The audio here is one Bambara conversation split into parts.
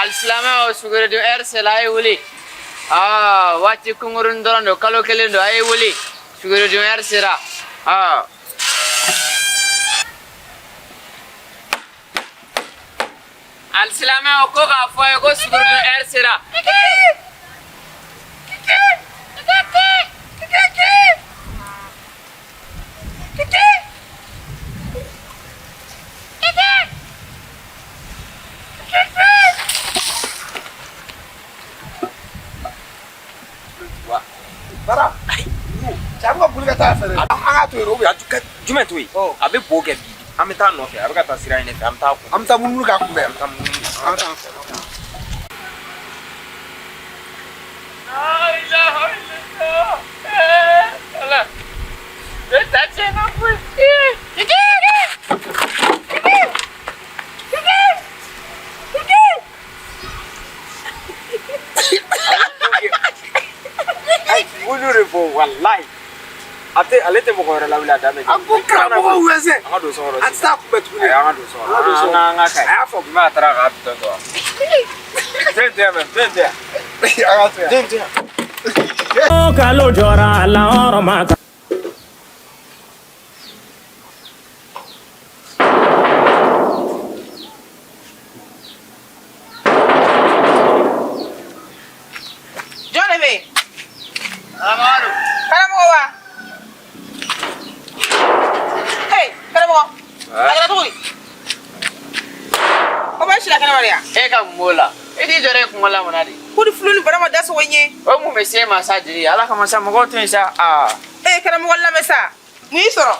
Alisilamɛw, sukorodun heure sera, a ye wuli. Aa, waati kunkuruni dɔrɔn don, kalo kelen don, a ye wuli, sukorodun heure sera. Aa, alisilamɛw, ko k'a fɔ a ye ko sukorodun heure sera. Bara, cɛ, a bɛ ka boli ka taa fɛ dɛ. An k'a to yen, ou bien Ka jumɛn to yen? A bɛ bo kɛ bi. An bɛ taa nɔfɛ, a bɛ ka taa sira in de fɛ, an bɛ taa kun. An bɛ taa munumunu k'a kunbɛn. An bɛ taa munumunu. An ka taa fɛ. La ilaha illallah. Eh, Ala. Ne ta tiɲɛna koyi. Eh, Kiki, kiki. Kiki. Kiki. Ayi, n y'o de fɔ, walayi. A tɛ, ale tɛ mɔgɔ wɛrɛ lawuli, a dan bɛ. An ko karamɔgɔ wɛsɛ. An ka don so kɔnɔ. An tɛ taa kunbɛn tuguni. Ayi, an ka don so kɔnɔ. An ka don so kɔnɔ. An ka ka A y'a faamu. I m'a taara k'a bitɔn to wa? Den tɛ yan mɛ, den tɛ yan. An ka to yan. Den tɛ yan. Kalo jɔra la hɔrɔn ma. Jɔn de bɛ yen? Amadu. Karamɔgɔ wa? Hey, karamɔgɔ. A kɛra cogo di? O bɛ sira kɛnɛma de yan. E ka mun b'o la? E t'i jɔ e kungo la mun na de? Ko ni fulo ni bara ma da sogo ɲɛ. O mun bɛ se ma sa jeli? Ala kama sa, mɔgɔw to yen sa. Aa. Eh, karamɔgɔ, lamɛn sa. Mun y'i sɔrɔ?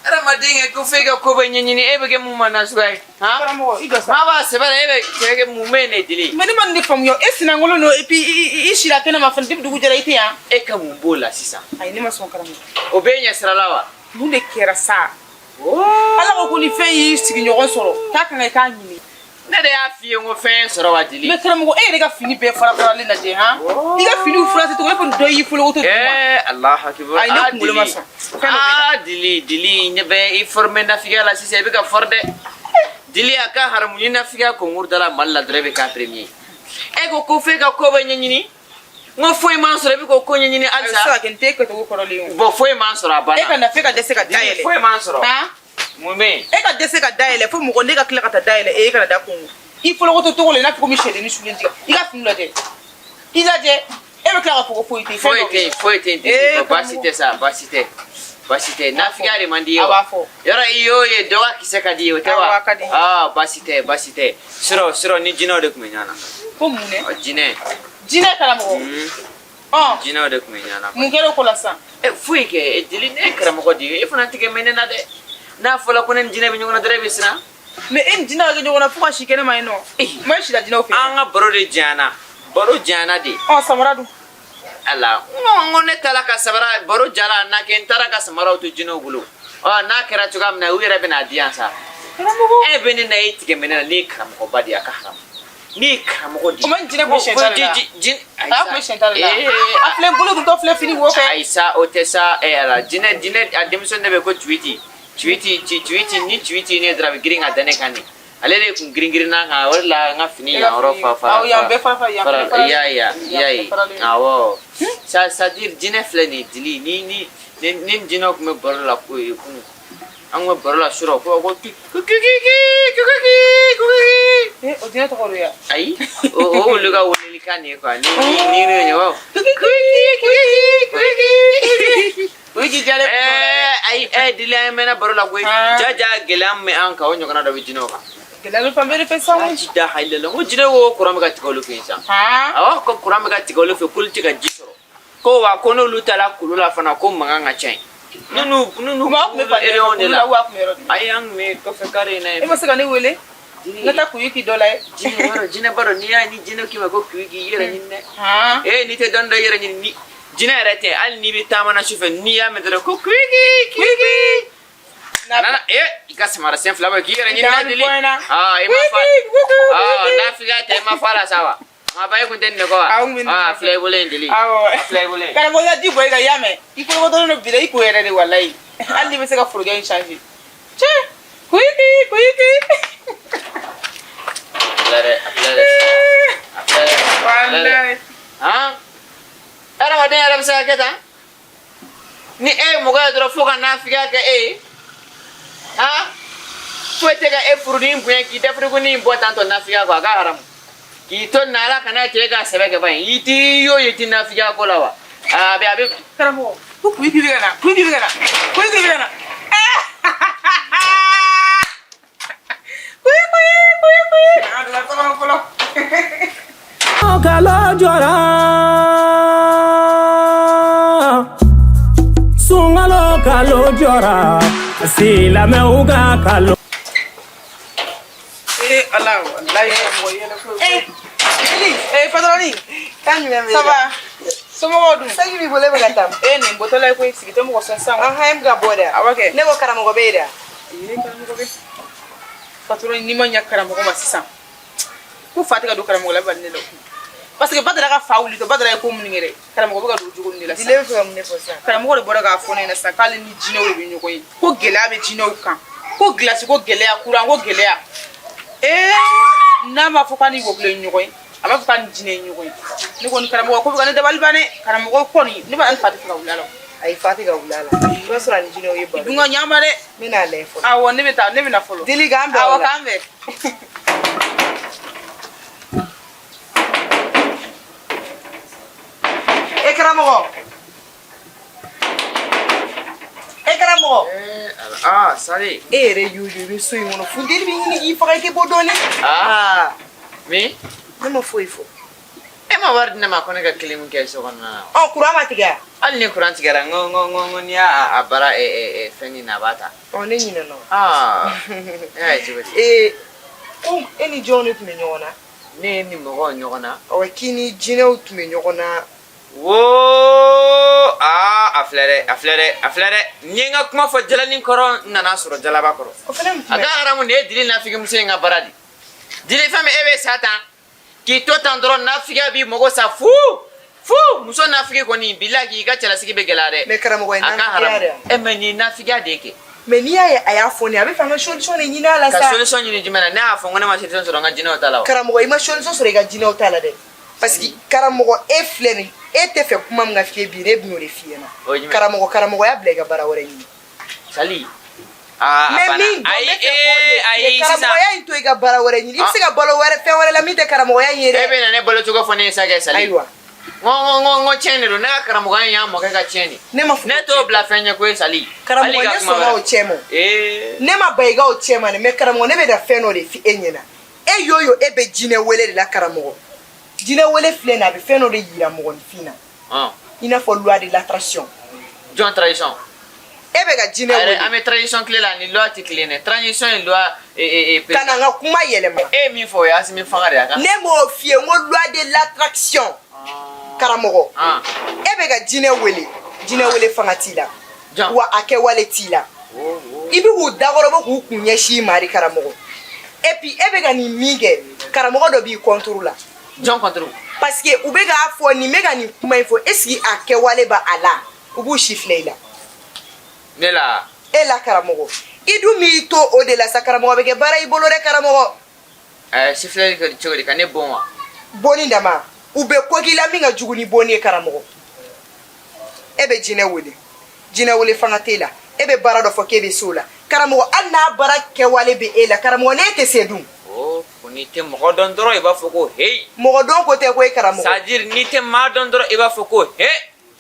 Adamaden kɛ ko f'e ka ko bɛɛ ɲɛɲini, e bɛ kɛ mun ma nasuguya ye? Han? Karamɔgɔ, i jɔ sa. Maa b'a sɛbɛ la, e bɛ sɛbɛ kɛ mun bɛ yen ne jeli? Mais ne ma nin de faamuya. E sinankolon don et puis i sira kɛnɛma fana depuis dugu jɛra i tɛ yan. E ka mun b'o la sisan? Ayi, ne ma sɔn, karamɔgɔ. O b'e ɲɛ sira la wa? Mun de kɛra sa? Ala ko ko ni fɛn y'i sigiɲɔgɔn sɔrɔ k'a kan ka i k'a ɲini. Ne de y'a f'i ye n ko fɛn ye sɔrɔ wa jeli? Mais karamɔgɔ, e yɛrɛ ka fini bɛɛ fara faralen lajɛ han. I ka finiw furase cogo, e ko dɔ y'i folokoto duguma. Eh, Allah akibar. Ayi, ne Ah, kunkolo ma Dili. sɔn. Fɛn dɔ bɛ yen. Ah, Dili, Dili, ɲɛ bɛ i formé nafigiya la sisan, i bɛ ka fɔri dɛ. Dili, a ka haramu ni nafigiya concours dala Mali la dɔrɔn, e bɛ k'a premier. E ko ko f'e ka ko bɛɛ ɲɛɲini. N ko foyi m'an sɔrɔ, e bɛ k'o ko ɲɛɲini A bɛ se ka halisa. kɛ nin t'e kɛcogo kɔrɔlen ye o. Bon, foyi m'an sɔrɔ, a banna. E ka na f'e ka dɛsɛ ka Dili, dayɛlɛ. foyi m'an sɔrɔ. Han? Mun bɛ yen? E ka dɛsɛ ka dayɛlɛ fo mɔgɔ ne ka tila ka taa dayɛlɛ, e kana da kungo. I folokoto cogo la i n'a fɔ komi sɛdennin sulen tigɛ. I ka fini lajɛ. I lajɛ. E bɛ tila k'a fɔ ko foyi tɛ yen. Fɛn Foyi dɔ bɛ tɛ yen, yen. foyi tɛ yen. Eh, Dili, baasi tɛ sa, baasi tɛ. Baasi tɛ. Nafigiya de man di i ye A wa? b'a fɔ. Yɔrɔ i y'o ye, dɔ ka kisɛ ka di i ye, o tɛ wa? Awɔ, a ka di. Ah, baasi tɛ, baasi tɛ. Surɔ, surɔ, ni jinɛw de tun bɛ ɲɔgɔn na. Ko mun dɛ? Ɔ, jinɛ. Jinɛ, karamɔgɔ. Ɔn. Jinɛw de tun bɛ ɲɔgɔn na. Mun kɛra o ko la sisan? E, foyi kɛ. E Dili, ne ye karamɔgɔ de ye, e fana tigɛ mɛn ne na dɛ. N'a fɔra ko ne ni jinɛ bɛ ɲɔgɔn na dɔrɔn, e bɛ siran. Mais e ni jinɛ ka kɛ ɲɔgɔn na fo ka si kɛnɛma yen nɔ. Ma e sira jinɛw fɛ. An ka baro de janyana, baro janyana de. Ɔ, samara dun? Ala, n ko ne taara ka samara, baro jara n'a kɛ, n taara ka samaraw to jinɛw bolo. Ɔ, n'a kɛra cogoya min na, u yɛrɛ bɛna di yan sa. Karamɔgɔ. E bɛ ne na, e tigɛ mɛn ne na, ne ye karamɔgɔba de ye, a ka haramu. Ne ye karamɔgɔ de ye. O ma jinɛ kun siɲɛ ta de la. Ayi A kun bɛ siɲɛ ta de la. Ee, A filɛ, n bolo dun tɔ filɛ fini wo fɛ. Ayi sa, o tɛ sa. Ɛ ala, jinɛ, jinɛ, a denmisɛnnin de bɛ ko tuwiti tuwiti tuwiti ni tuwiti ne dɔrɔn, a bɛ girin ka da ne kan de. Ale de kun girin girinna kan, o de la n ka fini yan yɔrɔ fa fara. Awɔ, yan bɛɛ fara fara, yan bɛɛ fara. I y'a ye, i y'a ye. Yan bɛɛ faralen. Awɔ, ça c'est à dire jinɛ filɛ nin ye, Dili, ni jinɛw tun bɛ baro la ko ye kunun, an tun bɛ baro la surɔ ko ki ki ki ki ki ki ki. Eh, o jinɛ tɔgɔ de ya? Ayi, o olu ka welelikan nin ye quoi, ni ɲɔgɔn. O ye k'i jalen. Ɛɛ ayi, ɛ Dili, an mɛnna baro la koyi. Ah. Ja ja, gɛlɛya min bɛ an kan, o ɲɔgɔnna dɔ bɛ jinɛw kan. Gɛlɛya bɛ fan bɛɛ de fɛ sa o. Ci da hayilala, n ko jinɛw ko kuran bɛ ka tigɛ olu fɛ yen sisan. Han? Awɔ, ko kuran bɛ ka tigɛ olu fɛ, k'olu tɛ ka ji sɔrɔ. Ko wa ko n'olu taara kulu la fana, ko mankan ka ca yen. Nunu Kuma aw kun bɛ fan ereyɔn de la la. wa aw kun bɛ yɔrɔ jumɛn? Ayi, an tun bɛ kɔfɛ kare in na E yen. ma se ka ne wele? N ka taa kuyi k'i dɔ la ye. Jinɛ yɔrɔ, jinɛ b'a dɔn, n'i y'a ni jinɛ k'i ma ko kuyi k'i yɛrɛ ɲini dɛ. Han? Ee, n'i tɛ dɔnni dɔn i yɛrɛ ɲini, ni jinɛ yɛrɛ tɛ, hali n'i bɛ taama na su fɛ, n'i y'a mɛn dɔrɔn ko kuiki kuiki. Nana, ee, i ka samara sen fila bɔ k'i yɛrɛ ɲini dɛ Dili. Aa, i ma fa. Aa, nafigiya tɛ, i ma fa la sa wa? A ma ba, e kun tɛ nin de kɔ wa? Awɔ, n bɛ nin de Aa, kɔ. filɛ i bolo yen, Dili. Awɔ. A filɛ i bolo yen. Karamɔgɔ, i ka ji bɔ i kan, i y'a mɛn. I folokotolen don bi dɛ, i ko yɛrɛ de walayi. Hali n'i bɛ se ka forokɛ in changer. Cɛ, kuyi kuyi. A filɛ dɛ, a filɛ dɛ. Walayi. Han, adamaden yɛrɛ bɛ se ka kɛ tan? Ni e ye mɔgɔ ye dɔrɔn, fo ka nafigiya kɛ e ye. Han, foyi tɛ ka e furudimi bonya k'i dafirikunin bɔ tan tɔ nafigiya kɔ. A ka haramu k'i to nin na. Ala kana kɛ e ka sɛbɛ kɛ ban ye. I t'i y'o ye, i ti nafigiya ko la wa? A bɛ Karamɔgɔ, ko kuyi k'i bɛ ka na, kuyi k'i bɛ ka na, kuyi k'i bɛ ka na. Kuyi kuyi kuyi kuyi. A donna so kɔnɔ fɔlɔ. Kalo jɔra, sunkalo kalo jɔra, silamɛw ka kalo. Ee Ala, walayi karamɔgɔ yɛlɛ ko. Eh, Lili, Eh patronne, kan jumɛn bɛ ça va? Somɔgɔw dun? Sanji b'i bolo, e bɛ ka taa. Eh, nin bɔtɔla ye koyi, sigi tɛ mɔgɔ sɔn sisan. Ɔhɔn, e bɛ ka bɔ dɛ. Awɔ kɛ. Ne ko karamɔgɔ bɛ yen dɛ. Ee karamɔgɔ bɛ. Patronne, n'i ma ɲɛ karamɔgɔ ma sisan, ko fa tɛ ka don karamɔgɔ la, bali ne la. Parce que Badara ka fa wuli tɔ, Badara ye ko minnu kɛ dɛ, karamɔgɔ bɛ ka don cogo min de la Dile sisan. bɛ fɛ ka mun de fɔ sisan? Karamɔgɔ de bɔra k'a fɔ ne ɲɛna sisan k'ale ni jinɛw de bɛ ɲɔgɔn ye, ko gɛlɛya bɛ jinɛw kan, ko gilasi ko gɛlɛya, kuran ko gɛlɛya. Ee, n'a ma fɔ k'a ni wɔkulɔ ye ɲɔgɔn ye, a b'a fɔ k'a ni jinɛ ye ɲɔgɔn ye. Ne kɔni, karamɔgɔ ko bɛ ka ne dabali ban dɛ. Karamɔgɔ kɔni, ne b'a fa tɛ fɛ ka wuli a la. Ayi, fa tɛ ka wuli a la. I b'a sɔrɔ a ni jinɛw ye baro. Dun ka ɲa ma dɛ. N bɛ n'a lajɛ fɔlɔ. Awɔ, ne bɛ taa, ne bɛ na fɔlɔ. Dili, k'an bɛn o Awɔ. la. K'an bɛn. E karamɔgɔ. E karamɔgɔ. Ah, sali. E yɛrɛ y'o ye, i bɛ so in kɔnɔ. Funteni bɛ ɲini k'i faga, i tɛ bɔ dɔɔnin. Ah, min? Ne ma foyi fɔ. E ma wari di ne ma ko ne ka clim kɛ so kɔnɔna na? Ɔ, kuran ma tigɛ wa? Hali ni kuran tigɛra, n ko n'i y'a a baara fɛn nin na, a b'a ta. Ɔ, ne ɲinɛna o. Ah, e y'a ye cogo di? Ee, ko e ni jɔn de tun bɛ ɲɔgɔn na? Ne ni mɔgɔw ɲɔgɔn na. Ɔ, k'i ni jinɛw tun bɛ ɲɔgɔn na. Wo, aa, a filɛ dɛ, a filɛ dɛ, a filɛ dɛ. N ye n ka kuma fɔ jalanin kɔrɔ, n nana sɔrɔ jalaba kɔrɔ. O fana mun A tun bɛ? ka haramu, nin ye dili nafigimuso in ka baara de. Dili, fɛn min e bɛ sa tan k'i to tan dɔrɔn, nafigiya b'i mago sa fu fu. Muso nafigi kɔni, bilahi, k'i ka cɛlasigi bɛ gɛlɛya dɛ. Mais karamɔgɔ ye A ka nafigiya haramu de. E mɛ, nin ye nafigiya de ye kɛ. Mais n'i y'a ye a y'a fɔ ne ye, a bɛ fɛ an ka solution de ɲini a la Ka sa. solution ɲini jumɛn na? Ne y'a fɔ n ko ne ma solution sɔrɔ n ka jinɛw ta la wa. Karamɔgɔ, i ma solution sɔrɔ i ka jinɛw ta la dɛ. Parce que karamɔgɔ, e filɛ nin, e tɛ fɛ kuma min ka f'i ye bi, ne bɛn'o de f'i ɲɛna. O ye jumɛn? Karamɔgɔ, karamɔgɔya bila, i ka baara wɛrɛ ɲini. Sali, aa, a Mais banna. min dɔn, Ayi, n bɛ fɛ k'o de ee, f'i ye. ayi, sisan Karamɔgɔya in to, i ka baara wɛrɛ ɲini. I bɛ se ka balo wɛrɛ, fɛn wɛrɛ la min tɛ karamɔgɔya in ye E dɛ. bɛ na ne balo cogo fɔ ne ye sa kɛ, Sali. Ayiwa. N ko tiɲɛ de don, ne ka karamɔgɔya in y'an mɔkɛ ka tiɲɛ de. Ne ma fɔ. Ne t'o bila fɛn ɲɛ ko ye, Sali. Karamɔgɔ, Hali i ka ne kuma sɔnna o wɛrɛ. cɛ ma. Ee. Ne ma ban i ka o cɛ ma dɛ, mais karamɔgɔ, ne bɛ na fɛn dɔ de f'i e ɲɛna. E y'o yo, e bɛ jinɛ wele de la karamɔgɔ. Jinɛ wele filɛ nin ye, a bɛ fɛn dɔ de yira mɔgɔninfin na. Ɔn. I n'a fɔ loi de l'attraction. Jɔn transition? E bɛ ka jinɛ A yɛrɛ, wele. an bɛ transition tile la, ni loi tɛ kelen dɛ. Transition ye loi Ka na n ka kuma yɛlɛma. E ye min fɔ, o ye Asimi fanga de ye a ka. Ne m'o f'i ye, n ko loi de l'attraction. Karamɔgɔ, e bɛ ka jinɛ wele, jinɛ wele fanga t'i la. Jɔn? Wa a kɛwale t'i la. I bɛ k'u dakɔrɔbɔ k'u kun ɲɛsin i ma de karamɔgɔ. Et puis e bɛ ka nin min kɛ, karamɔgɔ dɔ b'i contre la. Jɔn contre? Parce que u bɛ k'a fɔ nin bɛ ka nin kuma in fɔ, est ce que a kɛwale b'a a la? U b'u si filɛ i la. Ne la? E la karamɔgɔ. I dun m'i to o de la sa karamɔgɔ, bɛ kɛ baara i bolo dɛ karamɔgɔ. Ɛɛ, sifilɛli kɛ cogo di? Ka ne bon wa? Bonni dama, u bɛ ko k'i la min ka jugu ni bonni ye karamɔgɔ. E bɛ jinɛ wele, jinɛ wele fanga t'e la. E bɛ baara dɔ fɔ k'e bɛ se o la karamɔgɔ, hali n'a baara kɛwale bɛ e la karamɔgɔ, n'e tɛ se dun? O ko n'i tɛ mɔgɔ dɔn dɔrɔn, i b'a fɔ ko heyi. Mɔgɔ dɔn ko tɛ ko ye karamɔgɔ. C'est à dire n'i tɛ maa dɔn dɔrɔn, i b'a fɔ ko he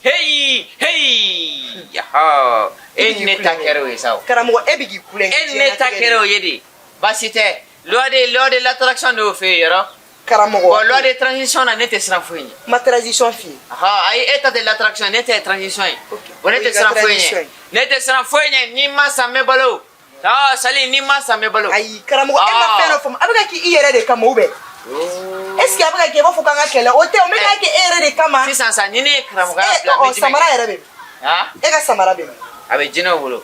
heyi heyi, yaha. E ni ne ta kɛra o ye sa o. Karamɔgɔ, e bɛ k'i kulonkɛ. E ni ne ta kɛra o ye de, baasi tɛ. Loi de l'attraction de y'o fɛ yen yɔrɔ. Karamɔgɔ. Bon, loi de transition na, ne tɛ siran foyi ɲɛ. Ma transition f'i ye. Aha, ayi, e ta tɛ l'attraction, ne tɛ transition ye. Bon, ne O tɛ y'i ka siran foyi transition ɲɛ. ye. Ne tɛ siran foyi ɲɛ. N'i ma san, n bɛ balo. Aa, Sali, n'i ma san, n bɛ balo. Ayi karamɔgɔ, e ma Ah. fɛn dɔ faamu, a bɛ ka k'i i yɛrɛ de kama ou bien est ce que a bɛ ka kɛ i b'a fɔ k'an ka kɛlɛ o tɛ, o bɛ ka kɛ e yɛrɛ de kama. Sisan sa, ni ne ye karamɔgɔya E bila, n bɛ ɔ jumɛn samara kɛ? yɛrɛ bɛ min? Ah. E ka samara bɛ min? A bɛ jinɛw bolo.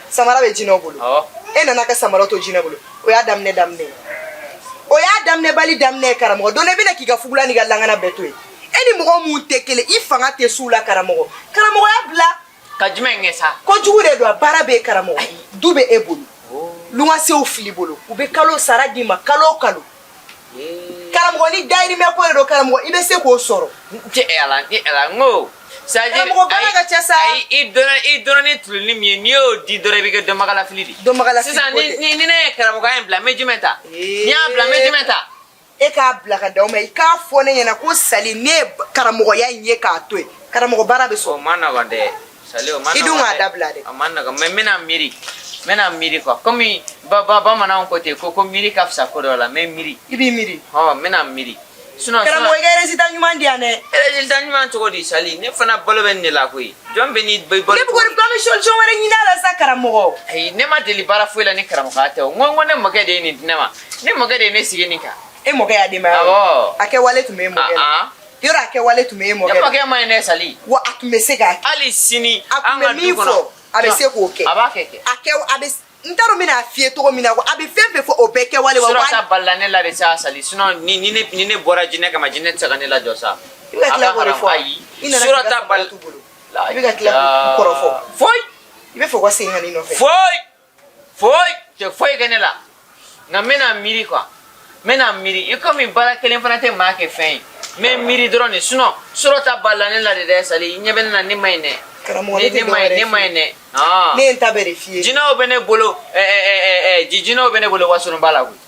Samara bɛ jinɛw bolo. Awɔ. E nana ka samara to jinɛ bolo, o y'a daminɛ daminɛ ye, o y'a daminɛ bali daminɛ ye karamɔgɔ. Don dɔ i bɛna k'i ka fugula n'i ka langana bɛɛ to yen. E ni mɔgɔ mun tɛ kelen, i fanga tɛ s'u la karamɔgɔ. Karamɔgɔya bila. Ka jumɛn kɛ sa? Kojugu de don, a baara bɛ yen karamɔgɔ. Du bɛ e bolo, luwansew fili bolo, u bɛ kalo sara d'i ma kalo o kalo. Karamɔgɔ ni dayirimɛ ko de don karamɔgɔ i bɛ se k'o sɔrɔ. N tɛ e ala ni ala n ko. C'est à dire Karamɔgɔ baara ka ca sa. Ayi i dɔnna i dɔnna ni tuluni min ye n'i y'o di dɔrɔn i bɛ kɛ dɔnbagalafili de. Dɔnbagalafili Sisan ko ni tɛ. ni ni ne ye karamɔgɔya in bila n bɛ jumɛn ta? Ee. N'i y'a bila n bɛ jumɛn ta? E k'a bila ka d'aw ma i k'a fɔ ne ɲɛna ko Sali ne ye karamɔgɔya in ye k'a to yen karamɔgɔ baara bɛ O sɔrɔ. ma nɔgɔn dɛ. Sali o ma nɔgɔn I dun k'a dɛ. dabila dɛ. O ma nɔgɔn mais n bɛna miiri. N bɛna miiri quoi komi ba ba bamananw ko ten ko ko miiri ka fisa ko dɔ la n bɛ miiri. I b'i miiri. Ɔ n bɛna miiri. Sinon Karamɔgɔ i ka résultat ɲuman di yan dɛ. Résultat ɲuman cogo di Sali ne fana balo bɛ nin de la koyi. Jɔn bɛ n'i balo Ne bɛ ko an bɛ solution wɛrɛ ɲini a la sa karamɔgɔ. Ayi ne ma deli baara foyi la ni karamɔgɔya tɛ o. N ko n ko ne mɔkɛ de ye nin di ne ma. Ne mɔkɛ de ye ne sigi nin kan. E mɔkɛ y'a d'e ma yɔrɔ. Awɔ. A kɛwale tun bɛ e mɔkɛ la. Ah, ah. Yɔrɔ a kɛwale tun bɛ e Ne mɔkɛ la. mɔkɛ ma ɲi ne Sali. Wa a tun bɛ se k'a kɛ. Hali sini A tun an bɛ ka du min kɔnɔ. fɔ a bɛ se k'o kɛ. A b'a kɛ kɛ. A kɛ a bɛ n t'a dɔn n bɛna f'i ye cogo min na a bɛ fɛn fɛn fɔ o bɛɛ kɛwale wa. Sura ta balila ne la de sa Sali sinon ni ni ne ni ne bɔra jinɛ kama jinɛ tɛ se ka ne lajɔ sa. I bɛ ka tila k'o de fɔ. Ayi. I nana Sura k'i ka ta samara bali. t'u bolo. I bɛ ka tila k'u kɔrɔfɔ. Foyi. I bɛ fɛ u ka segin ka n'i nɔfɛ. Foyi. Foyi. Tɛ foyi kɛ ne la. Nka n bɛna miiri quoi. N bɛna miiri i komi baara kelen fana tɛ maa kɛ fɛn ye. N bɛ miiri dɔrɔn de sinon sura ta balila ne la de dɛ Sali i ɲɛ bɛ ne la ne ma ɲi dɛ. Karamɔgɔ ne tɛ ne ma ɲi dɔwɛrɛ ne ma f'i ɲi dɛ. Ah. Ne ye n ta bɛɛ de f'i ye. Jinɛw bɛ ne bolo jinɛw bɛ ne bolo wasolonba la koyi.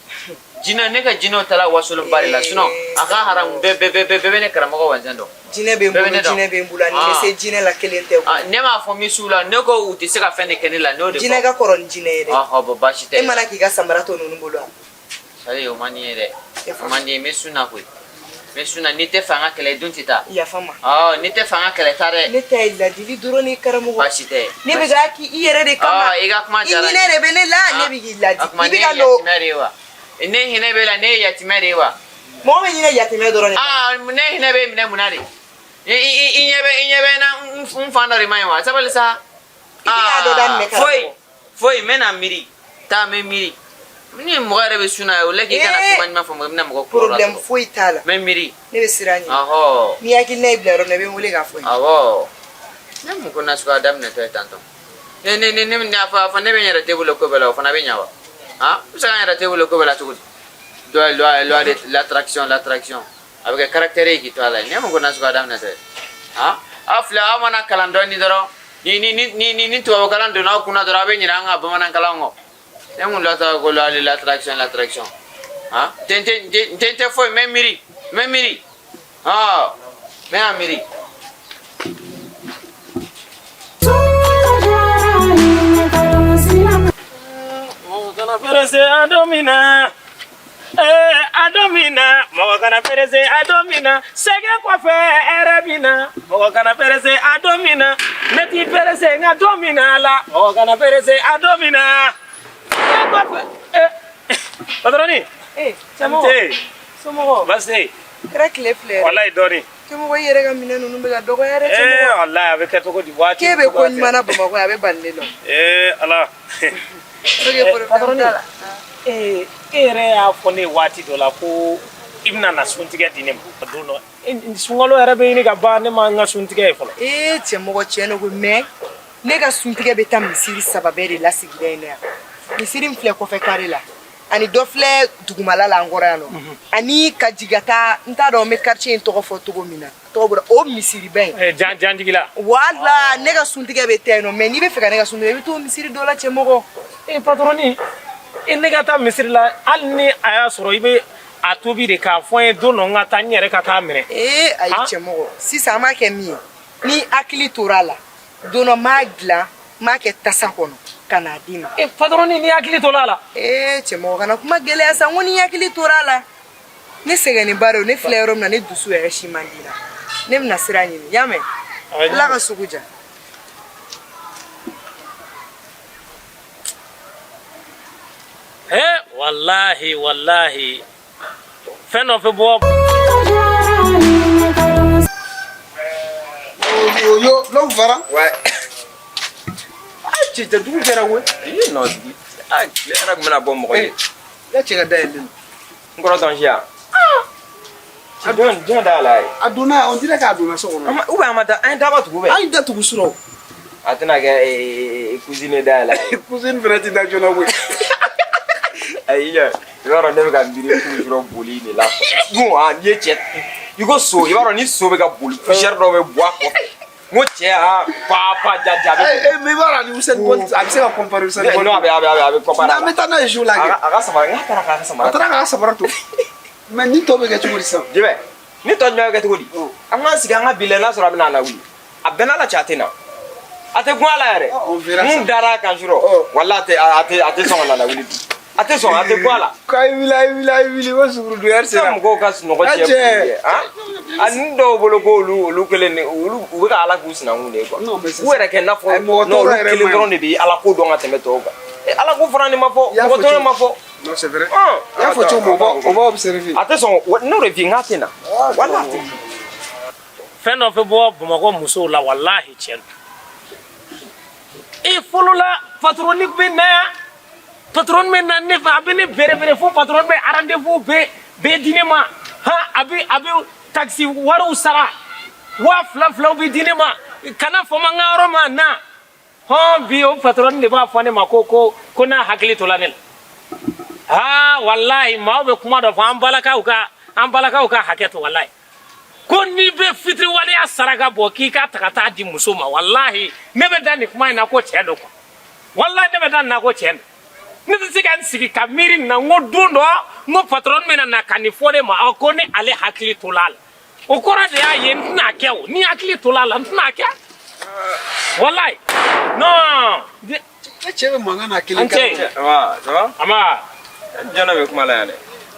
Jinɛ ne ka jinɛw taara wasolonba de la sinon a ka haramu bɛɛ bɛɛ bɛɛ bɛɛ bɛ ne karamɔgɔ wɛnzɛn dɔn. Jinɛ bɛ n Bɛɛ bɛ bolo ne dɔn. jinɛ bɛ n bolo ani bɛ se jinɛ la kelen tɛ Ah, koyi. ne m'a fɔ misiw la ne ko u tɛ se ka fɛn de kɛ ne la ne y'o de fɔ. Jinɛ ka kɔrɔ ni jinɛ ye dɛ. Ɔhɔ bon baasi tɛ. E mana k'i ka samara to ninnu bolo wa. Sali o man di n ye dɛ. O man di n ye n bɛ sun na koyi. N bɛ sun na n'i tɛ fɛ an ka kɛlɛ i dun tɛ taa. Yafa n ma. Ɔ n'i tɛ fɛ an ka kɛlɛ taa dɛ. Ne ta ye ladili dɔrɔn de ye karamɔgɔ. Baasi tɛ. Ne bɛ k'a k'i i yɛrɛ de kama. Ɔ, i ka kuma diyara I n ye. hinɛ de bɛ ne la ne bɛ k'i ladi. O tuma I ne bɛ ka ye n'o yatimɛ de ye wa? Ne hinɛ b'e la ne ye yatimɛ de ye wa? mɔgɔ bɛ ɲinɛ yatimɛ dɔrɔn de la. Aa ne hinɛ b'e minɛ mun na de? I i ɲɛ bɛ i ɲɛ bɛ n na n fan dɔ de man ɲi wa? Sabali sa. I tɛ k'a dɔ daminɛ karamɔgɔ. Foyi foyi n bɛna miiri taa n bɛ miiri. Ni mɔgɔ yɛrɛ bɛ sun na o la k'i kana Ee. kuma ɲuman fɔ mɔgɔ i bɛna mɔgɔ kɔrɔ Problème foyi t'a la. N bɛ miiri. Ne bɛ siran ɲɛ. Ɔhɔ. N'i hakilina y'i bila yɔrɔ min na i bɛ n wele k'a fɔ n ye. Awɔ. Ne mun ko nasuguya daminɛtɔ ye tantɔ. Ne ne ne ne ne a fɔ a fɔ ne bɛ n yɛrɛ te bolo ko bɛɛ la o fana bɛ ɲa wa? Han? N bɛ se ka n yɛrɛ te bolo ko bɛɛ la cogo di? Loi loi loi de l'attraction l'attraction. A bɛ kɛ caractère ye k'i to a la. Ne mun ko nasuguya daminɛtɔ ye? Han? Aw filɛ aw mana kalan dɔɔni dɔrɔn ni ni ni ni ni ni tubabukalan donna aw kunna dɔrɔn aw bɛ ɲinɛ an ka bamanankalan kɔ. Ne mun lata ko loi de l'attraction l'attraction. Han? N tɛ n tɛ n tɛ n tɛ foyi n bɛ miiri n bɛ miiri. Ɔɔ n bɛna miiri. Mɔgɔ kana pressé a don min na ee a don min na mɔgɔ kana pressé a don min na sɛgɛn kɔfɛ hɛrɛ bɛ na mɔgɔ kana pressé a don min na ne t'i pressé nka don min na la mɔgɔ kana pressé a don min na sɛgɛn kɔfɛ ee patronne Ee cɛmɔgɔ cɛmɔgɔ. Somɔgɔw. baasi tɛ yen Kɛra tile fila yɛrɛ. walayi dɔɔni Cɛmɔgɔ i yɛrɛ ka minɛn ninnu bɛ ka dɔgɔya dɛ ee cɛmɔgɔ. walayi a bɛ kɛ cogo di waati K'e bɛ ko ɲuman na Bamakɔ yan a bɛ bali ne la. ee ala Ok problème t'a la. ee e yɛrɛ y'a fɔ ne ye waati dɔ la ko i bɛna na suntigɛ di ne ma don dɔ sunkalo yɛrɛ bɛ ɲini ka ban ne ma n ka suntigɛ ye fɔlɔ Ee cɛmɔgɔ tiɲɛ don ko mais ne ka suntigɛ bɛ taa misiri saba bɛɛ de la sigida in na yan. Misiri min filɛ kɔfɛ kare la ani dɔ filɛ dugumala la an kɔrɔ yan nɔ ani ka jigin ka taa n t'a dɔn n bɛ quartier in tɔgɔ fɔ cogo min na tɔgɔ bɔra o misiriba in. Ee, jan janjigila Wala ne ka suntigɛ bɛ taa yen nɔ mais n'i bɛ fɛ ka ne ka suntigɛ i bɛ t'o misiri dɔ la cɛmɔgɔ. ee patronne e ne ka taa misiri la hali ni a y'a sɔrɔ i bɛ a tobi de k'a fɔ n ye don dɔ n ka taa n yɛrɛ ka taa minɛ Ee ayi cɛmɔgɔ sisan an b'a kɛ min ye ni hakili tora a la don dɔ n b'a dilan n b'a kɛ tasa kɔnɔ ka n'a d'i ma. ee patronne ni hakili tora a la Ee cɛmɔgɔ kana kuma gɛlɛya sa n ko ni hakili tora a la ne sɛgɛnnenba don ne filɛ yɔrɔ min na ne dusu yɛrɛ si man di n na ne bɛna sira ɲini y'a mɛn Ala ka sugu diya. ee walahi walahi fɛn dɔ fɛ bɔ Yo, yo, l'homme fara. Ouais. Ah, cɛ cɛ dugu jɛra koyi. Ii non dugu. Ah, tile yɛrɛ tun bɛna bɔ mɔgɔ ye. I ka cɛ ka dayɛlɛ don. N kɔrɔ tɔn siya. Cɛ jɔn jɔn da la ye. A donna, on dirait k'a donna so kɔnɔ. An ma ou bien an ma da an ye daba tugu bɛɛ. An ye da tugu surɔ. A tɛna kɛ ee cousine da la ye. Cousine fɛnɛ ti da joona koyi. Ayi, i b'a dɔn ne bɛ ka miiri toujours boli de la. Bon, ah, n'i ye cɛ i ko so, i b'a dɔn ni so bɛ ka boli, poussière dɔ bɛ bɔ a kɔfɛ. N ko cɛ, ah, pa pa ja ja a bɛ. Eh, mais i b'a dɔn ani Usain Bolt, a bɛ se ka comparer Usain Bolt. Non, a bɛ comparer. N'an bɛ taa n'a ye jour la A kɛ. ka samara, n k'a taara k'a ka samara. A taara k'a ka samara to. Mais ni tɔ bɛ kɛ cogo di sisan? Jibɛ, ni tɔ jumɛn bɛ kɛ cogo di? An k'an sigi an ka bi lajɛ n'a sɔrɔ a bɛ na lawuli. A bɛɛ n'a la cɛ, a tɛ na. A tɛ kun a la yɛrɛ. On verra ça. Mun dara a kan surɔ. Walahi a tɛ sɔn ka na lawuli bi. A tɛ sɔn, a tɛ kun a la. K'a ye wuli, a ye wuli, a ye wuli, ko sugurudun heure Sisan sera. mɔgɔw ka sunɔgɔ A cɛ cɛ. boli ye, han? A ni dɔw bolo ko olu kelen de olu u bɛ ka Ala k'u sinankun de ye quoi. Non, mais c'est U yɛrɛ kɛ n'a fɔ Ayi, mɔgɔ non, tɔɔrɔ olu yɛrɛ kelen man ɲi. dɔrɔn de bɛ Ala ko dɔn ka tɛmɛ tɔw kan. Ala ko fana nin ma fɔ, I y'a mɔgɔ fɔ tɔɔrɔ cogo- ma fɔ. Non, c'est vrai. Hɔn. I y'a fɔ cogo min, o b'a observer. A tɛ sɔn, n'o de f'i ye n k'a tɛ na. Walahi a tɛ na. Fɛn dɔ bɛ bɔ Bamakɔ musow la, walahi tiɲɛ don. E fɔlɔ la, patronni bɛ na yan, patron bɛ na ne fɛ, a bɛ ne bɛrɛbɛrɛ fo patron bɛ rendez-vous bɛɛ bɛɛ di ne ma. Han, a bɛ taxi wariw sara, 2000 filaw bɛ di ne ma, kana fɔ ma n ka yɔrɔ ma na. Hɔn, bi o patron de b'a fɔ ne ma ko n'a hakili tola ne la. Aa, walahi maaw bɛ kuma dɔ fɔ, an balakaw ka hakɛ to. Walahi, ko n'i bɛ fitiriwaleya saraka bɔ k'i ka ta ka taa di muso ma, walahi ne bɛ da nin kuma in na ko cɛ don quoi. Walahi ne bɛ da nin na ko cɛ don. Ne tɛ se ka n sigi ka miiri nin na, n ko don dɔ, n ko patron bɛna na ka nin fɔ ne ma, ɔ, ko ne ale hakili tola a la. O kɔrɔ de y'a ye n tɛna kɛ o. Ni hakili tola a la, n tɛna kɛ, walahi non. E cɛ bɛ mankan na kelen An cɛ. Wa, ça va? Ama. Jɔn bɛ kuma la yan dɛ?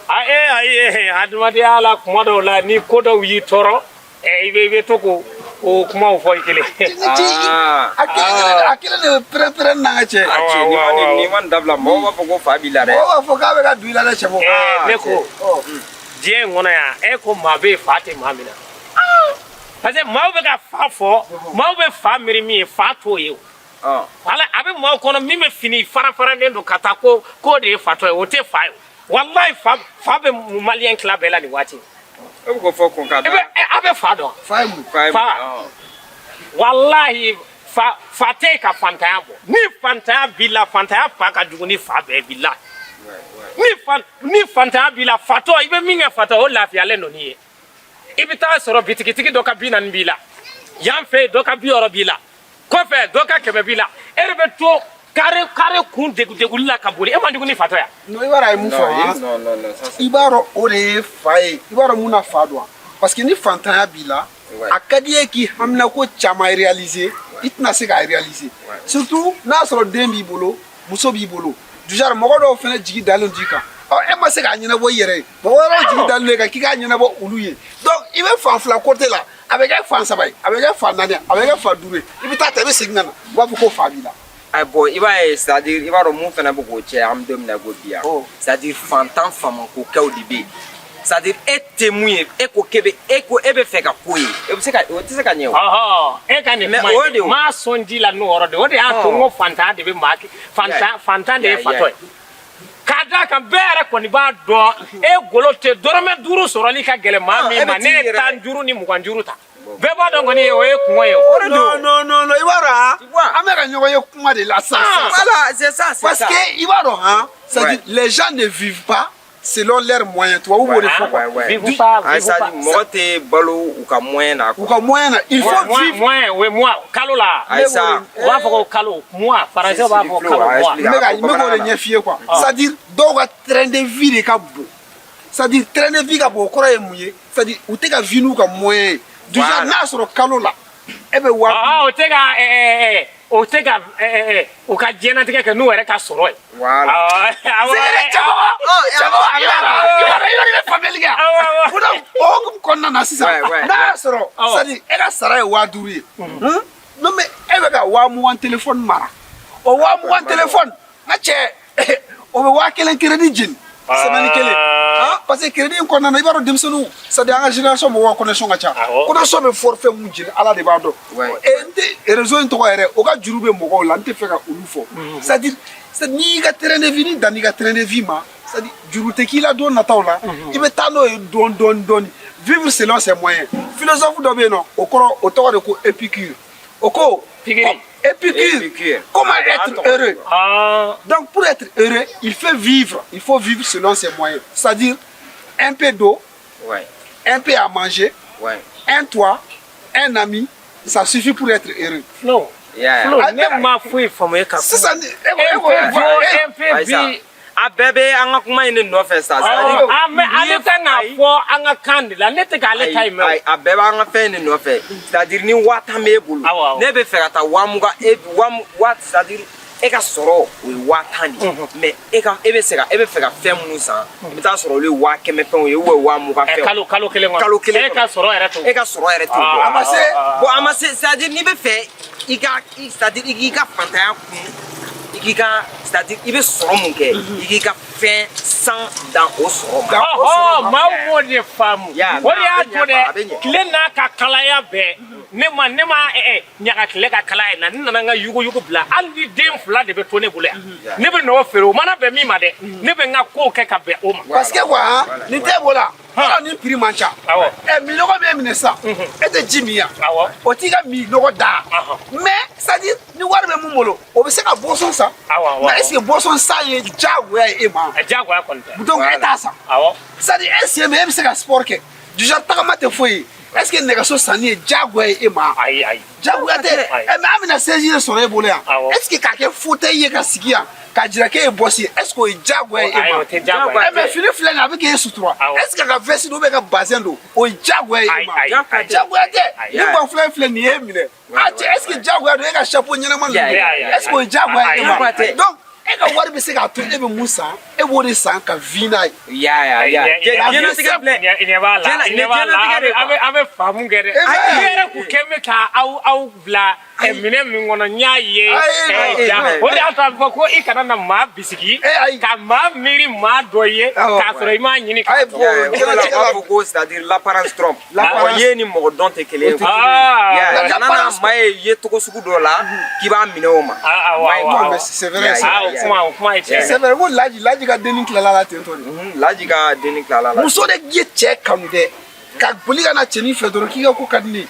A e, ayi, adamadenya la, kuma dɔw la, ni ko dɔw y'i tɔɔrɔ, i bɛ to k'o o kumaw fɔ i kelen. Ah. A kelen de bɛ pɛrɛn-pɛrɛn n'an ka cɛ. A cɛ, n'i ma nin dabila, mɔgɔw b'a fɔ ko fa b'i la dɛ. Mɔgɔw b'a fɔ k'a bɛ ka don i la dɛ, cɛbɔ. Ne ko diɲɛ in kɔnɔ yan, e ko maa bɛ yen fa tɛ maa min na, parce que maaw bɛ ka fa fɔ, maaw bɛ fa miiri min ye, fa t'o ye o. Wala a bɛ maaw kɔnɔ min bɛ fini fara faralen don ka taa ko k'o de ye fatɔ ye, o tɛ fa ye. Walayi, fa bɛ maliyɛn tila bɛɛ la nin waati. E bɛ k'o fɔ kun ka E bɛ a bɛ fa dɔn. Fa ye mun? Fa ye mun? Fa. Walahi, fa tɛ yen ka fantanya bɔ. Ni fantanya b'i la, fantanya fa ka jugu ni fa bɛɛ b'i la. Ni fantanya b'i la, fatɔ, i bɛ min kɛ fatɔ, o lafiyalen don n'i ye. I bɛ taa sɔrɔ bitigitigi dɔ ka 40 b'i la yan fɛ yen, dɔ ka 60 b'i la kɔfɛ, dɔ ka 100 b'i la, e de bɛ to kare kare kun degu deguli la ka boli. E man jugu ni fatɔ ya? Non, i b'a dɔn a ye mun fɔ han? Non, non, non, ça c'est I b'a dɔn o de ye fa ye. I b'a dɔn mun na fa don wa? Parce que ni fantanya b'i la, a ka di i ye k'i haminako caman réaliser, i tɛna se k'a réaliser. Surtout n'a y'a sɔrɔ den b'i bolo, muso b'i bolo. Du genre mɔgɔ dɔw fana jigi dalen don i kan. Ɔ, e ma se k'a ɲɛnabɔ i yɛrɛ ye. Mɔgɔ wɛrɛw jigi dalen don i kan k'i k'a ɲɛnabɔ olu ye. Donc i bɛ fan fila côté la, a bɛ kɛ fan saba ye, a bɛ kɛ fan naani ye, a bɛ kɛ fan duuru ye. I bɛ taa ta, i bɛ segin ka na, u b'a fɔ ko fa b'i la. Ayi, bon, i b'a ye, c'est à dire i b'a dɔn mun fana bɛ k'o cɛ, an bɛ don min na i ko bi yan, c'est à dire fantan famakokɛw de bɛ yen. C'est à dire e tɛ mun ye, e ko k'e bɛ, e ko e bɛ fɛ ka ko ye, e bɛ se ka, o tɛ se ka ɲɛ o. Ɔhɔ, e ka nin Mais kuma o in de o. maa sɔn ji la n'o yɔrɔ de, o de y'a to n ko fantan de bɛ maa kɛ fantan, fantan de ye fatɔ ye. K'a d'a kan bɛɛ yɛrɛ kɔni b'a dɔn, e golo tɛ dɔrɔmɛ 5 sɔrɔli ka gɛlɛn maa Ah, min e bɛ ma t'i ne ye yɛrɛ- 10 juru ni 20 juru ta, bɛɛ b'a dɔn kɔni o ye kungo ye o. Non, non, non, non, i b'a dɔn han? Tu vois? An bɛ ka ɲɔgɔn ye kuma de la sisan sisan. Voilà, c'est ça, c'est Parce ça. que i b'a dɔn han, c'est-à-dire les gens ne vivent pas selon leurs moyens. Tubabu b'o de fɔ quoi. Ouais. Vive pas, Ah, vive c'est à pas. dire mɔgɔ tɛ balo u ka moyen na U quoi. ka moyen na, il faut Mois, vivre. mois, oui, mois, kalo la. Ayi sa. U b'a fɔ ko kalo, mois, français b'a fɔ kalo, mois. N bɛ k'o de ɲɛf'i ye quoi. C'est-à-dire dɔw ka train de vie de ka bon. C'est-à-dire train de vie ka bon, o kɔrɔ ye mun ye? C'est-à-dire u tɛ ka vivre n'u ka moyen ye. Du genre n'a y'a sɔrɔ kalo la e bɛ wa Ah, o tɛ ka o tɛ ka u ka diɲɛnatigɛ kɛ n'u yɛrɛ ka sɔrɔ ye. Voilà. Awɔ, awɔ. Cɛbɔ, cɛbɔ, i b'a dɔn i bɛ faamuyali kɛ. Awɔ, awɔ. Bon, donc o hukumu kɔnɔna na sisan, n'a y'a sɔrɔ c'est-à-dire e ka sara ye 5000 ye, non, mais e bɛ ka 20 000 téléphone mara, o 20 000 téléphone, n ka cɛ, o bɛ 1000 crédit jeni semaine kelen. Ah, parce que crédit in kɔnɔna na, i b'a dɔn denmisɛnninw, c'est à dire an ka génération mɔgɔw ka connexion ka ca. Connexion bɛ forfait mun jeni, Ala de b'a dɔn. E n tɛ réseau in tɔgɔ yɛrɛ, o ka juru bɛ mɔgɔw la, n tɛ fɛ ka olu fɔ. C'est à dire n'i y'i ka train de vie ni dan n'i ka train de vie ma, c'est à dire juru tɛ k'i la don nataw la, i bɛ taa n'o ye dɔɔni dɔɔni dɔɔni. Vivre selon ses moyens. Philosophe dɔ bɛ yen nɔ, o kɔrɔ, o tɔgɔ de ko Épicure. O ko Pikiri. Épicure. Épicure. Comment Ah, être attends. heureux? Ah. Donc pour être heureux, il faut vivre selon ses moyens. C'est-à-dire un peu d'eau, un peu à manger, un toit, un ami, ça suffit pour être heureux. Flo. Yeah. Flo, Ah, ne ma foyi faamu e ka kuma. Sisan Un peu d'eau, un peu Ayi sa. bi. A bɛɛ bɛ an ka kuma in de nɔfɛ sa. C'est-à-dire- Ah, mais ale kan k'a fɔ an ka kan de la, ne tɛ k'ale ta in mɛn o. Ayi, a bɛɛ b'an ka fɛn in de nɔfɛ, c'est à dire ni 50 000 b'e bolo, Awɔ, awɔ. ne bɛ fɛ ka taa 20 000, e wa c'est à dire e ka sɔrɔ o ye 10 000 de ye, mais e ka e bɛ se ka e bɛ fɛ ka fɛn minnu san, i bɛ taa sɔrɔ olu ye 100 000 fɛnw ye ou bien 20 000 fɛnw. Kalo kelen kɔnɔ. Kalo kelen E ka kɔnɔ. sɔrɔ yɛrɛ t'o. E ka sɔrɔ yɛrɛ t'o Ah, bɔ. A ma se. Bon, a ma se, c'est à dire n'i bɛ fɛ i ka c'est à dire i k'i ka fantanya kun, i k'i ka, c'est à dire i bɛ sɔrɔ mun kɛ, i k'i ka fɛn san dan o sɔrɔ ma. Dan o sɔrɔ ma. Maaw m'o de faamu. Ya, O de y'a a bɛ to ɲɛ, a bɛ dɛ, ɲɛ. tile n'a ka kalaya bɛɛ, ne ma ɲaga tile ka kalaya in na, ne nana n ka yuguyugu bila, hali ni den fila de bɛ to ne bolo yan, ne bɛ n'o feere, o mana bɛn min ma dɛ, ne bɛ n ka kow kɛ ka bɛn o ma. Parce que quoi, hein, nin t'e bolo la, yɔrɔ ni prix man ca. Awɔ. Ɛ minɔgɔ b'e minɛ sisan, e tɛ ji min yan. Awɔ. O t'i ka minɔgɔ da. Mais c'est à dire ni wari bɛ mun bolo, o bɛ se ka boisson san. Awɔ, awɔ. Mais est ce que boisson san ye diyagoya ye e ma? Diyagoya kɔni tɛ. Donc e t'a san. Awɔ. C'est à dire e sen bɛ, e bɛ se ka sport kɛ. Du genre tagama tɛ foyi ye. Est ce que nɛgɛso sanni ye diyagoya ye e ma? Ayi, ayi. Diyagoya tɛ. Ayi. Ɛ mais an bɛna siège de sɔrɔ e bolo yan. Awɔ. Est ce que k'a kɛ fauteuil ye ka sigi yan k'a jira k'e ye boss ye, est ce que o ye diyagoya ye e Ayi, ma? o tɛ diyagoya ye. Ɛ mais fini filɛ nin ye, a bɛ k'e sutura. Awɔ. Est ce que ka veste don ou bien ka bazin don, o ye diyagoya ye e Ayi, ma? ayi, ayi. Diyagoya tɛ. Ayi. Ni banfula in filɛ nin ye e minɛ. A cɛ, est ce que diyagoya don e ka chapeau ɲɛnama ninnu Yeah, yeah, yeah. est ce que o ye diyagoya ye e ma? Diyagoya tɛ. Donc e ka wari bɛ se k'a to e bɛ mun san, e b'o de san ka vi n'a ye. Ya, ya, ya. Diɲɛlatigɛ filɛ. Ɲɛ b'a la, ɲɛ b'a la, an bɛ faamu kɛ dɛ. Ayi. Ne yɛrɛ kun kɛ bɛ ka aw bila minɛn min kɔnɔ, n y'a ye. Ayi, ayi, Ja. ayi. O de y'a to a bɛ fɔ ko i kana na maa bisigi Ayi. ka maa miiri maa dɔ ye Awɔ. k'a sɔrɔ i m'a ɲini Ayi, k'a bon, dɔn. Ya, o de la u diɲɛlatigɛ b'a la fɔ ko c'est à dire l'apparence trompe. L'apparence- Mɔgɔ ye ni mɔgɔ dɔn tɛ kelen ye. Ah, Ya, kana na l'apparence- maa ye ye cogo sugu dɔ la k'i b'a minɛ o ma. Ah, awɔ, Maa ye awɔ, Non, awɔ. mais c'est vrai, Ya, c'est Ah, o kuma ye tiɲɛ ye. C'est vrai ko Laji ka denni tilala la ten tɔ de. Laji ka denni tilala la. Muso de ye cɛ kanu dɛ, ka boli ka na cɛnin fɛ dɔrɔn k'i ka ko ka di ne ye.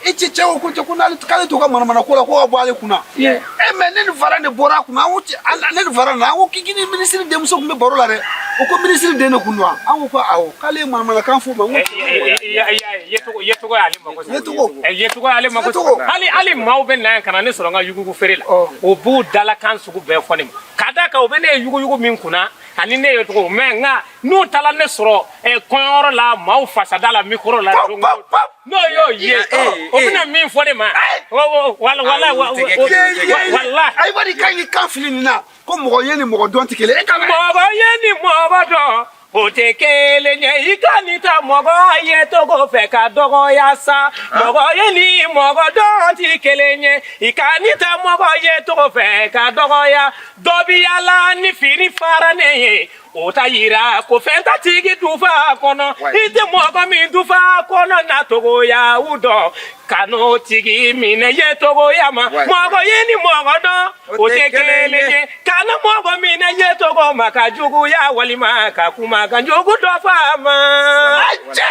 E cɛ ko ko cɛ ko n'ale k'ale t'o ka manamana ko la, ko ka bɔ ale kunna. Yeah. E mais ne ni Varan de bɔra a kunna, an ko cɛ ne ni Varan na, an ko k'i ni minisiri denmuso tun bɛ baro la dɛ, o ko minisiri den de kun don wa? An ko ko awɔ, k'ale ye manamanakan f'o ma. N ko Yecogo y'ale mako sa. Yecogo. Yecogo y'ale mako sa. Yecogo. Hali maaw bɛ na yan ka na ne sɔrɔ n ka yugugu feere la. Ɔ. O b'u dalakan sugu bɛɛ fɔ ne ma. Ka d'a kan u bɛ ne ye yuguyugu min kunna ani ne ye cogo, mais nka n'u taara ne sɔrɔ kɔɲɔyɔrɔ la, maaw fasada la, micro la, Pap, don o pap, pap. n'o y'o ye, o bɛna min fɔ ne ma, wala wala Ah, olu tɛ kɛ kelen ye. wala. Ayi, bari kan k'i kan fili nin na ko mɔgɔ ye ni mɔgɔ dɔn tɛ kelen ye. E ka Mɔgɔ ye ni mɔgɔ dɔn, o tɛ kelen ye. I ka nin ta mɔgɔ ye togo fɛ ka dɔgɔya sa. Mɔgɔ ye ni mɔgɔ dɔn tɛ kelen ye. I ka nin ta mɔgɔ ye togo fɛ ka dɔgɔya. Dɔ bi yaala ni fini faranen ye, o ta yira ko fɛn t'a tigi dufa kɔnɔ. I tɛ mɔgɔ min dufa kɔnɔ na togoya u dɔn, ka n'o tigi minɛ ye togoya ma. Mɔgɔ ye ni mɔgɔ dɔn, o tɛ kelen ye. Kana mɔgɔ minɛ ye togo ma ka juguya walima ka kuma ka jugu dɔ f'a ma. A cɛ,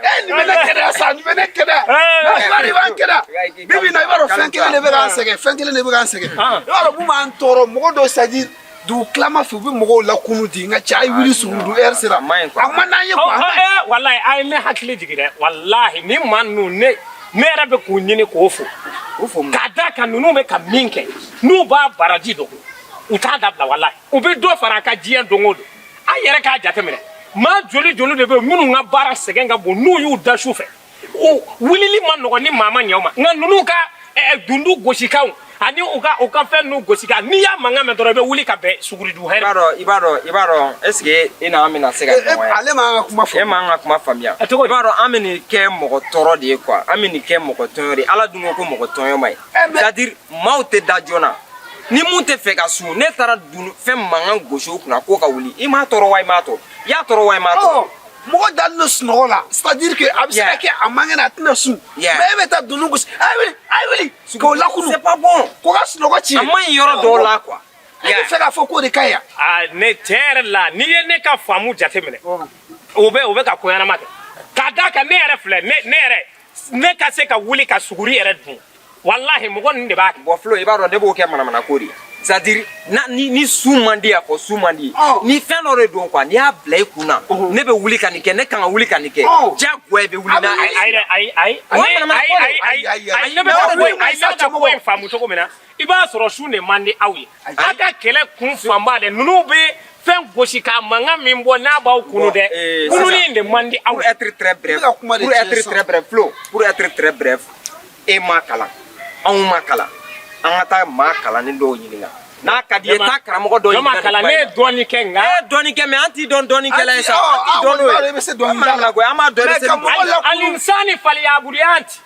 e nin bɛ ne kɛnɛya sa, nin bɛ ne kɛnɛya. I b'a dɔn i b'an kɛnɛya. Bi bi in na, i b'a dɔn fɛn kelen de bɛ k'an sɛgɛn, fɛn kelen de bɛ k'an sɛgɛn. I b'a dɔn mun b'an tɔɔrɔ, mɔgɔ dɔw, c'est à dire dugu tilama fɛ, u bɛ mɔgɔw lakunu di, nka cɛ a ye wuli sugurudu heure sera. A man ɲi quoi. A man d'an ye quoi. Walahi, a ye ne hakili jigin dɛ. Walahi, ni maa ninnu, ne yɛrɛ bɛ k'u ɲini k'o fo. O fo mun? K'a d'a kan ninnu bɛ ka min kɛ, n'u b'a baraji dɔn, u t'a dabila. Walahi, u bɛ dɔ fara a ka diɲɛ don o don. An yɛrɛ k'a jateminɛ, maa joli joli de bɛ yen minnu ka baara sɛgɛn ka bon, n'u y'u da su fɛ, o wulili ma nɔgɔn ni maa ma ɲɛ o ma. Nka ninnu ka dundu gosikanw ani u ka fɛn ninnu gosikan, n'i y'a mankan mɛn dɔrɔn, i bɛ wuli ka bɛn suguridu I hɛrɛ. b'a dɔn i b'a dɔn i b'a dɔn est ce que e n'an bɛna se ka ɲɔgɔn ye? Ale m'an ka kuma fɔ. E m'an ka kuma faamuya. A cogo di? I b'a dɔn an bɛ nin kɛ mɔgɔ tɔɔrɔ de ye quoi, an bɛ nin kɛ mɔgɔ tɔɲɔ de ye. Ala dun ko ko mɔgɔ tɔɲɔ ma ɲi. Mais- C'est à dire maaw tɛ da joona. Ni mun tɛ fɛ ka sun, ne taara dun fɛn mankan gosi o kunna k'o ka wuli, i m'a tɔɔrɔ wa i m'a tɔɔrɔ, i y'a tɔɔrɔ wa i m'a tɔɔrɔ. Ɔ, mɔgɔ dalen don sunɔgɔ la, c'est à dire que a bɛ se ka kɛ a man kɛnɛ, a tɛna sun, Yeah. mais e bɛ taa dunun gosi, a ye wuli, a ye wuli, k'o lakunu, C'est pas bon. k'o ka sunɔgɔ tiɲɛ. A man ɲi yɔrɔ dɔw la quoi. E bɛ fɛ k'a fɔ k'o de ka ɲi yan? Aa, ne tiɲɛ yɛrɛ la, n'i ye ne ka faamu jateminɛ, o bɛ ka ko ɲɛnama kɛ. K'a d'a kan ne yɛrɛ filɛ, ne yɛrɛ, ne ka se ka wuli ka suguri yɛrɛ dun. Walahi, mɔgɔ ninnu de b'a kɛ. Bon Flo, i b'a dɔn ne b'o kɛ manamana ko de ye. C'est à dire na ni su man di, a fɔ su man di. Ni fɛn dɔ de don quoi, n'i y'a bila i kun na, ne bɛ wuli ka nin kɛ, ne kan ka wuli ka nin kɛ. Diyagoya i bɛ wuli n'a Ayi, ayi dɛ, ayi, ayi. O ye manamana ko de Ayi, ye. ayi, Ayi, ayi, ayi, ayi, ne bɛ ka ko in, ayi, ne bɛ ka ko in faamu cogo min na, i b'a sɔrɔ su de man di aw ye. Aw ka kɛlɛ kun fanba dɛ, ninnu bɛ fɛn gosi k'a mankan min bɔ n'a b'aw kunu dɛ, kununi in de man di aw Pour ye. être très bref, I bɛ ka kuma de pour tiɲɛ être sisan. très bref, Flo, pour être très bref, e ma kalan, anw ma kalan, an ka taa maa kalannen dɔw ɲininka. N'a ka di ye, taa karamɔgɔ dɔw Jɔn ma ɲininka nin kalan, kuma ne in ye na. dɔɔnin kɛ nka. E ye dɔɔnin kɛ, mais an t'i dɔn dɔɔninkɛla ye sa, An an ti- t'i ɔ, dɔn an n'o kɔni b'a dɔn ye. i bɛ se dɔnkili da la. Manamana ko ye, an b'a dɔn i bɛ Mais se ka nin mɔgɔ ko in na. la- Alinsani faliyabudiyati,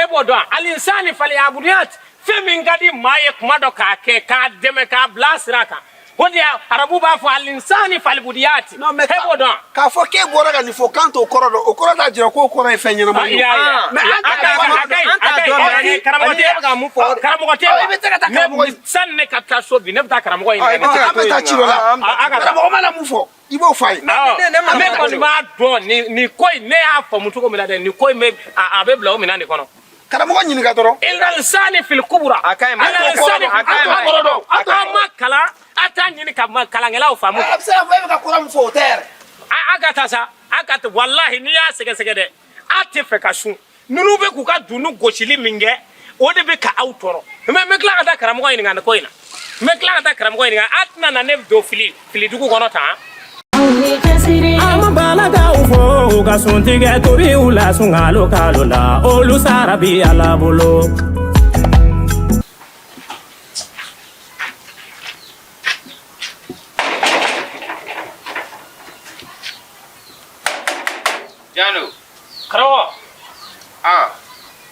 e b'o dɔn, alinsani faliyabudiyati, fɛn min ka di maa ye kuma dɔ k'a kɛ k'a dɛmɛ k'a bila sira kan, o de y'a arabu b'a fɔ alinsani falibudiyati. Non, mais E b'o dɔn. K'a fɔ k'e bɔra ka nin fɔ k'an t'o kɔrɔ dɔn, o kɔrɔ t'a jira k'o kɔrɔ ye fɛn ɲɛnama ye. Ayi, ayi. Mais an A t'a ka ɲi, dɔn. a ka ɲi, An t'a a ka ɲi. dɔn, mais Ɛ, karamɔgɔ ani tɛ e bɛ ka mun fɔ o de- Karamɔgɔ tɛ Ɔ, i bɛ se ka taa karamɔgɔ Ne, sani ne ka taa so bi, ne bɛ taa karamɔgɔ Ɔ, i ɲininka. bɛ se ka An bɛ taa ci dɔ la. A ka taa. Karamɔgɔ mana mun fɔ, i b'o f'a ye. Awɔ. Ne ma Ne karamɔgɔ kɔni de. b'a dɔn nin ko in, ne y'a faamu cogo min na dɛ, nin ko in bɛ a bɛ bila o minɛn de kɔnɔ. Karamɔgɔ ɲininka dɔrɔn. Ilalisani fil kubura. A ka ɲi, ma. Ilalisani A ka ɲi, ma. a kɔrɔ dɔn. A ma kalan, a t'a ɲini ka ma kalankɛlaw faamu. A bɛ se k'a fɔ e bɛ ka kɔrɔ min fɔ, o tɛ yɛrɛ. A ka taa sa, a ka taa, walahi n'i y'a sɛgɛsɛgɛ dɛ, a tɛ fɛ ka sun. Ninnu bɛ k'u ka dunun gosili min kɛ, o de bɛ ka aw tɔɔrɔ. Mais n bɛ tila ka taa karamɔgɔ ɲininka nin ko in na. N bɛ tila ka taa karamɔgɔ ɲininka, a tɛna na ne don fili filidugu kɔnɔ tan. An balakaw fo u ka suntigɛ tobi u la sunkalo kalo la, olu sara bi Ala bolo. Jano. Karamɔgɔ. Ah.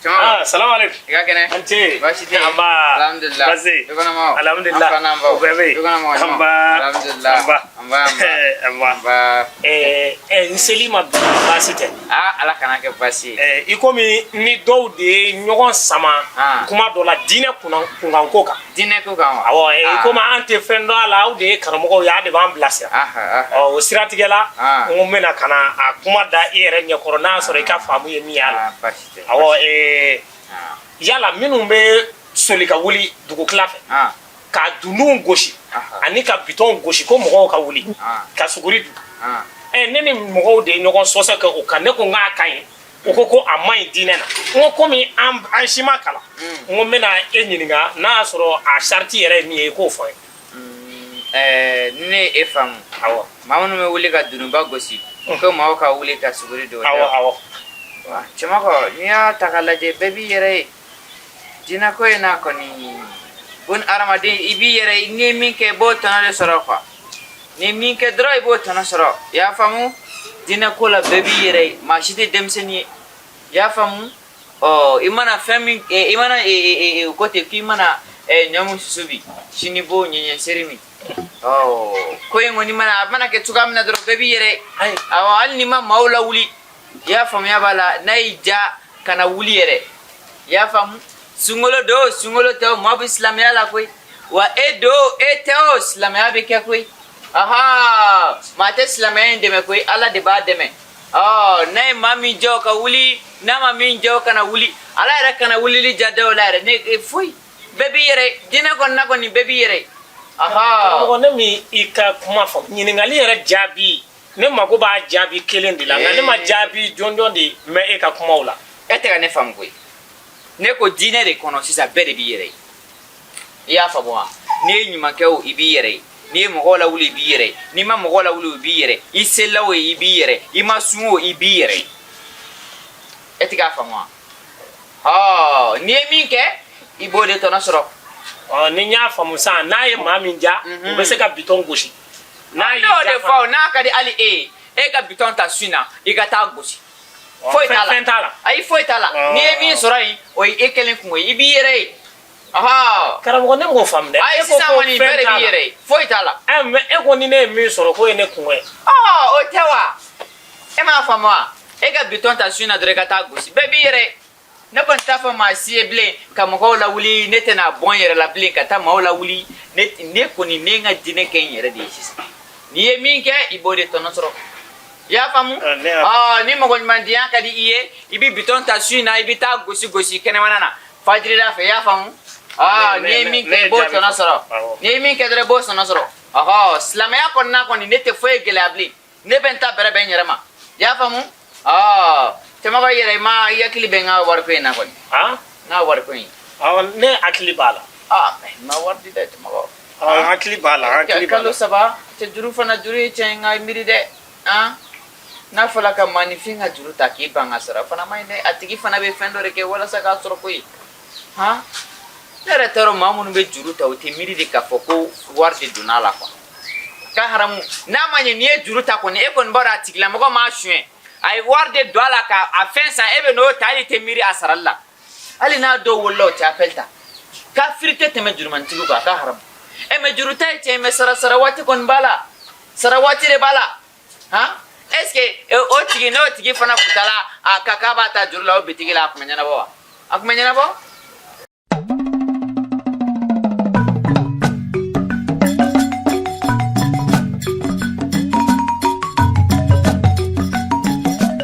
Cɛma. Ah, salamu alaikum. I ka kɛnɛ. An ce. Baasi tɛ yen. Anba. Alhamdulillah. Baasi. Du kɔnɔ maaw. Alhamdulillah. An fa n'an baw. O bɛɛ bɛ yen. Du kɔnɔ mɔgɔ ɲumanw. Anba. Alhamdulillah. Anba. Anba, anba. Anba. Anba. N seli ma bi, baasi tɛ. Ah, Ala kana kɛ baasi ye. I komi ni dɔw de ye ɲɔgɔn sama Ah. kuma dɔ la diinɛ kunkanko kan. Diinɛ ko kan wa? Awɔ, i komi an tɛ fɛn dɔn a la, aw de ye karamɔgɔw ye, aw de b'an bilasira. Aha, aha. Ɔ, o siratigɛ la, Ah. n ko n bɛna ka na a kuma da i yɛrɛ ɲɛkɔrɔ, n'a y'a sɔrɔ i ka faamu ye min ye a la. Ah, baasi tɛ. Awɔ, Ah. yala minnu bɛ soli ka wuli dugutila fɛ, Ah. ka dununw gosi Aha. ani ka bitɔnw gosi ko mɔgɔw ka wuli Ah. ka suguri dun, Ah. Ne ni mɔgɔw de ye ɲɔgɔn sɔsɔ kɛ o kan. Ne ko n k'a ka ɲi, u ko ko a man ɲi diinɛ na. N ko komi an si ma kalan, n ko n bɛna e ɲininka n'a y'a sɔrɔ a sariti yɛrɛ ye min ye, i k'o fɔ n ye. Ni ne ye e faamu. Awɔ. Maa minnu bɛ wuli ka dununba gosi, ko maaw ka wuli ka suguri dun, o tɛ Awɔ. wa? Awɔ. Wa, cɛmakɔ, n'i y'a ta k'a lajɛ, bɛɛ b'i yɛrɛ ye. Diinɛ ko in na kɔni, bun hadamaden, i b'i yɛrɛ ye, n'i ye min kɛ, i b'o tɔnɔ de sɔrɔ quoi. N'i ye min kɛ dɔrɔn, i b'o tɔnɔ sɔrɔ. I y'a faamu? Diinɛ ko la, bɛɛ b'i yɛrɛ ye. Maa si tɛ denmisɛnnin ye. I y'a faamu? Ɔ, i mana fɛn min, i mana, o ko ten k'i mana ɲɔ min susu bi, sini i b'o ɲɛɲɛ seri min. Ɔ, ko in kɔni mana, a mana kɛ cogoya min na dɔrɔn, bɛɛ b'i yɛrɛ ye. Ayi. Awɔ, hali n'i ma maaw lawuli, i y'a faamuya b'a la, n'a y'i ja kana wuli yɛrɛ. I y'a faamu? Sunkalo don o, sunkalo tɛ o, maa bɛ silamɛya la koyi. Wa e don o, e tɛ o, silamɛya bɛ kɛ koyi. Aha, maa tɛ silamɛya in dɛmɛ koyi, Ala de b'a dɛmɛ. Ɔ, n'a ye maa min jɔ ka wuli, n'a ma min jɔ kana wuli, Ala yɛrɛ kana wulili ja dɔw la yɛrɛ. Ne e foyi, bɛɛ b'i yɛrɛ ye. Diinɛ kɔni na kɔni, bɛɛ b'i yɛrɛ ye. Aha. Karamɔgɔ, ne min i ka kuma faamu, ɲininkali yɛrɛ jaabi, ne mako b'a jaabi kelen de la, nka ne ma jaabi jɔnjɔn de mɛn e ka kumaw la. E tɛ ka ne faamu koyi. Ne ko diinɛ de kɔnɔ sisan, bɛɛ de b'i yɛrɛ ye. I y'a faamu wa? N'i ye ɲuman kɛ o, i b'i yɛrɛ ye. N'i ye mɔgɔw lawuli, i b'i yɛrɛ ye. N'i ma mɔgɔw lawuli, i b'i yɛrɛ ye. I selila o, i b'i yɛrɛ ye. I ma sun o, i b'i yɛrɛ ye. E tɛ k'a faamu wa? Ɔ, n'i ye min kɛ, i b'o de tɔnɔ sɔrɔ. Ɔ, ni n y'a faamu sisan, n'a ye maa min ja, o bɛ se ka bitɔn gosi n'a Ne y'i y'o ja de fɔ o, n'a ka di hali e ye, e ka bitɔn ta su in na, i ka taa gosi. Foyi t'a la. Fɛn t'a la. Ayi, foyi t'a la. N'i ye min sɔrɔ yen, o ye e kelen kungo ye, i b'i yɛrɛ ye. Ɔhɔ. Karamɔgɔ, ne m'o faamu dɛ. Ayi, E ko sisan ko kɔni, fɛn bɛɛ de t'a b'i la. yɛrɛ ye, foyi t'a la. Ɛ, mais e ko ni ne ye min sɔrɔ, k'o ye ne kungo ye. Ɔ, o tɛ wa? E m'a faamu wa? E ka bitɔn ta su in na dɔrɔn, i ka taa gosi, bɛɛ b'i yɛrɛ ye. Ne kɔni t'a fɔ maa si ye bilen ka mɔgɔw lawuli, ne tɛna bɔ n yɛrɛ la bilen ka taa maaw lawuli. Ne kɔni, ne ye n ka diinɛ kɛ n yɛrɛ de ye sisan. N'i ye min kɛ, i b'o de tɔnɔ sɔrɔ. I y'a faamu? Ah, ne y'a Ɔ, ni mɔgɔ ɲumandenya ka di i ye, i bɛ bitɔn ta su in na, i bɛ taa gosi gosi kɛnɛmana na. Fajirida fɛ, i y'a faamu? Aa, n'i ye min kɛ, i b'o tɔnɔ sɔrɔ. N'i ye min kɛ dɔrɔn, i b'o tɔnɔ sɔrɔ. Ɔhɔ, silamɛya kɔnɔna kɔni, ne tɛ foyi gɛlɛya bilen. Ne bɛ n ta bɛrɛ bɛn n yɛrɛ ma, i y'a faamu? Ɔ, cɛmɔgɔ, i yɛrɛ, i ma i hakili bɛ n ka wariko in na kɔni? Han? N ka wariko in. Awɔ, ne hakili b'a la. Aa, mɛ n ma wari di dɛ, cɛmɔgɔ. Awɔ, n hakili b'a la, n hakili b'a Kalo la. 3 cɛ, juru fana, juru ye tiɲɛ ye, n ka miiri dɛ. Han, n'a fɔra ka maaninfin ka juru ta k'i ban ka sara, o fana man ɲi dɛ. A tigi fana bɛ fɛn dɔ de kɛ walasa k'a sɔrɔ koyi. Han, ne yɛrɛ t'a dɔn, maa minnu bɛ juru ta, u tɛ miiri de k'a fɔ ko wari de donna a la quoi. Ka haramu n'a ma ɲɛ, n'i ye juru ta kɔni, e kɔni b'a dɔn a tigilamɔgɔ m'a suɲɛ, a ye wari de don a la ka a fɛn san, e bɛ n'o ta, hali i tɛ miiri a sarali la. Hali n'a dɔw wolola, o tɛ appel ta. Kafiri tɛ tɛmɛ jurumantigiw kan, a ka haramu. E mɛ, juru ta ye tiɲɛ ye, mɛ sara sara waati kɔni b'a la, sara waati de b'a la. Han, est ce que o tigi, n'o tigi fana kun taara a ka k'a b'a ta juru la o bitigi la, a kun bɛ ɲɛnabɔ wa? A kun bɛ ɲɛnabɔ.